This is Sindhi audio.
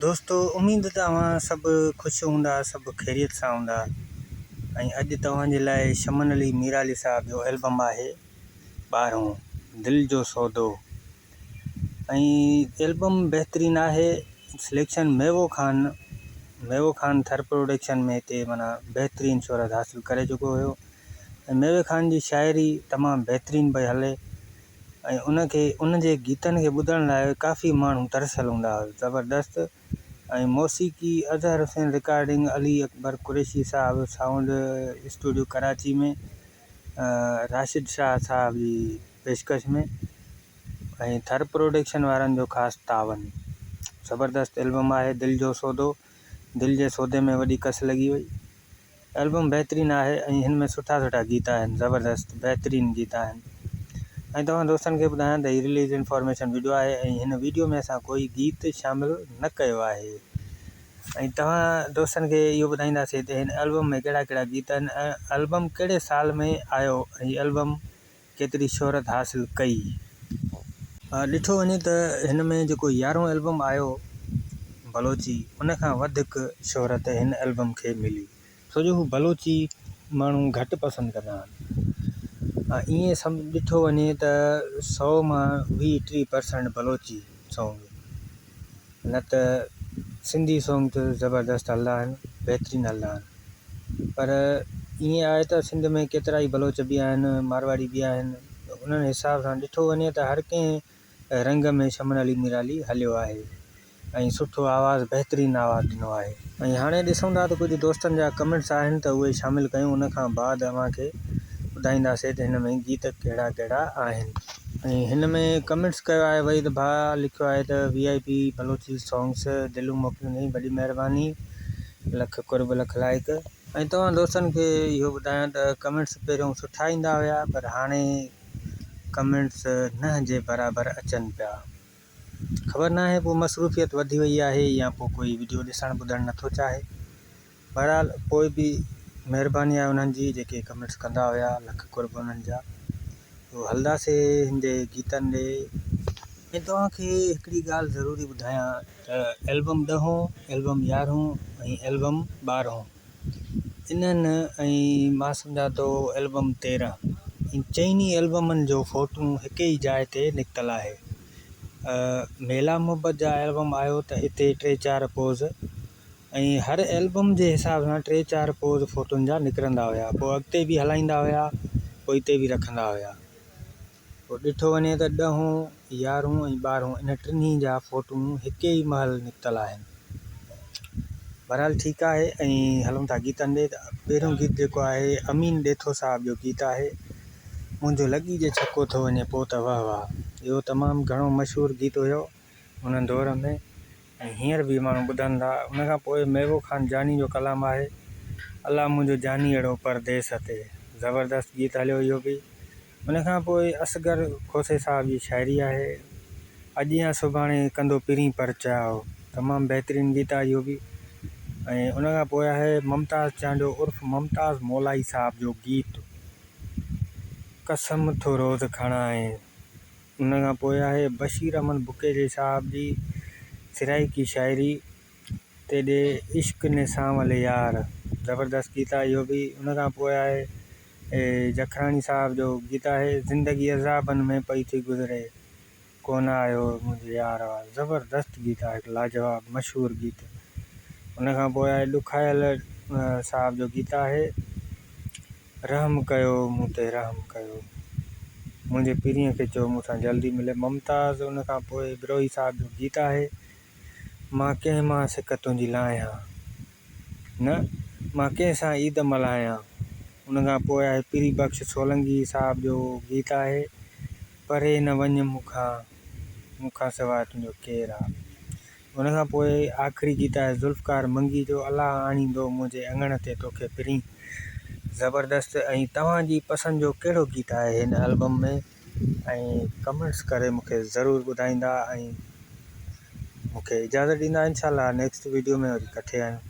دوستو اميد ته اوهان سڀ خوش هوندا سڀ خيريت سان هوندا ۽ اڄ توهان جي لاء شمن علي ميرالي صاحب جو البم آهي ٻارهون دل جو سودو ۽ البم بهترين آهي سليڪشن ميوو خان ميوو خان ٿر پروڊڪشن ۾ هتي معنيٰ بهترين شهرت حاصل ڪري چڪو هيو ۽ ميوي خان جي شاعري تمام بهترين پئي هلي ۽ ان کي ان جي گيتن کي ٻڌڻ لاء ڪافي ماڻهو ترسيل هوندا هئا زبردست ۽ موسيقي اظهر حسين رڪارڊنگ علي اڪبر قريشي صاحب سائونڊ اسٽوڊيو ڪراچي ۾ راشد شاهه صاحب جي پيشڪش ۾ ۽ ٿر پروڊڪشن وارن جو خاص تعاون زبردست البم آهي دل جو سودو دل جي سودي ۾ وڏي ڪس لڳي وئي. البم بهترين آهي ۽ هن ۾ سٺا سٺا گيت آهن زبردست بهترين گيت آهن ۽ توهان دوستن کي ٻڌايان ته هي رليز انفارميشن وڊيو آهي ۽ هن وڊيو ۾ اسان ڪوئي گيت شامل نه ڪيو آهي ۽ توهان دوستن کي اهو ٻڌائينداسين ته هن البم ۾ ڪهڙا ڪهڙا گيت آهن ۽ البم ڪهڙي سال ۾ آيو ۽ البم ڪيتري شهرت حاصل ڪئي. ڏٺو وڃي ته هن ۾ جيڪو يارهون البم آيو بلوچي ان کان وڌيڪ شهرت هن البم کي ملي ڇو جو هو بلوچي ماڻهو گهٽ پسند ڪندا آهن ۽ ائين سم ڏٺو وڃي ته سو مان 20 30 پرسنٽ بلوچي سونگ نه ته سنڌي سونگ ته زبردست هلندا آهن بهترين هلندا آهن. پر ائين آهي ته سنڌ ۾ ڪيترائي بلوچ به آهن، مارواڙي به آهن، انهن حساب سان ڏٺو وڃي ته هر ڪنهن رنگ ۾ شمن علي ميرالي هليو آهي ۽ سٺو آواز بهترين آواز ڏنو آهي. ۽ هاڻي ڏسون ٿا ته ڪجهه دوستن جا ڪمينٽس آهن ته اهي شامل ڪيون ان کان بعد اوهان کي ٻڌائينداسين ته هن ۾ گيت ڪهڙا ڪهڙا آهن. ۽ هن ۾ ڪمينٽس ڪيو آهي وحيد ڀاء لکيو آهي ته V I P Balochi songs دلون موڪليون اٿئي وڏي مهرباني. لک قرب لک لائق. ۽ توهان دوستن کي اهو ٻڌايان ته ڪمينٽس پهريون سٺا ايندا هيا پر هاڻي ڪمينٽس نه جي برابر اچن پيا خبر ناهي پوء مصروفيت وڌي وئي آهي يا پوء ڪوئي وڊيو ڏسڻ ٻڌڻ نٿو چاهي بهرحال پوء به مهرباني آهي انهن جي جيڪي ڪمينٽس ڪندا هيا لک قرب انهن جا. پوء هلنداسي هن جي گيتن ڏي. ۽ توهان کي هڪڙي ڳالهه ضروري ٻڌايان ته البم ڏهون، البم يارهون ۽ البم ٻارهون انهن ۽ مان سمجهان ٿو البم 13 ان چئني البمن جو فوٽون هڪ ئي جاء تي نڪتل آهي. ميلا محبت جا البم آيو ته اتي ٽي چار پوز ۽ هر البم جي حساب سان ٽي چار پوز فوٽن جا نڪرندا هيا پوء اڳتي به هلائيندا هيا پوئتي به رکندا هيا پوء ڏٺو وڃي ته ڏهون يارهون ۽ ٻارهون ان ٽنهي جا فوٽون هڪ ئي مهل نڪتل آهن بهرحال ٺيڪ آهي ۽ هلون ٿا گيتن ڏي ته پهريون گيت جيڪو آهي امين ڏيٿو صاحب جو گيت آهي منهنجو لڳي جي ڇڪو ٿو وڃي پوء ته وهه واهه اهو تمام گهڻو مشهور گيت هيو ان دور ۾ ۽ هينئر به ماڻهو ٻڌن ٿا. ان کان پوء ميوو خان جاني جو ڪلام آهي الله منهنجو جاني اهڙو پرديس تي زبردست گيت هليو اهو به. ان کان پوء اصغر کوسي صاحب جي شاعري آهي اڄ يا سڀاڻي ڪندو پرين پرچاء تمام بهترين گيت آهي اهو به ۽ ان کان پوء آهي ممتاز چانڊيو عرف ممتاز مولائي صاحب جو گيت قسم ٿو روز کڻانء. ان کان پوء آهي بشير احمد بڪيري صاحب جي سرائيڪي شاعري تيڏي عشق ني سانول يار زبردست گيت آهي اهو به ان کان پوء آهي جکراڻي صاحب جو گيت آهي زندگي عذابن ۾ پئي ٿي گذري ڪونه آيو منهنجو يار آ زبردست گيت آهي هڪ لاجواب مشهور گيت ان کان پوء آهي ڏکايل صاحب جو گيت آهي رحم ڪيو مون تي رحم ڪيو. منهنجي پرينء کي چئو مون سان جلدي ملي. ممتاز ان کان پوء بروهي صاحب جو گيت آهي، مان ڪنهن مان سڪ تنهنجي لاهيان. نه مان ڪنهن سان عيد ملهايان. ان کان پوء آهي پري بخش سولنگي صاحب جو گيت آهي، پري نه وڃ مون کان، مون کان سواء تنهنجو ڪير آ. ان کان پوء آخري گيت آهي ذوالفقار منگي جو الله آڻيندو منهنجي اڱڻ تي توکي پرين زبردست ۽ توهان جي پسند جو ڪهڙو گيت آهي هن البم ۾ ۽ ڪمينٽس ڪري مونکي ضرور ٻڌائيندا ۽ مونکي اجازت ڏيندا انشاء الله نيڪسٽ ويڊيو ۾ وري ڪٺي آهيون.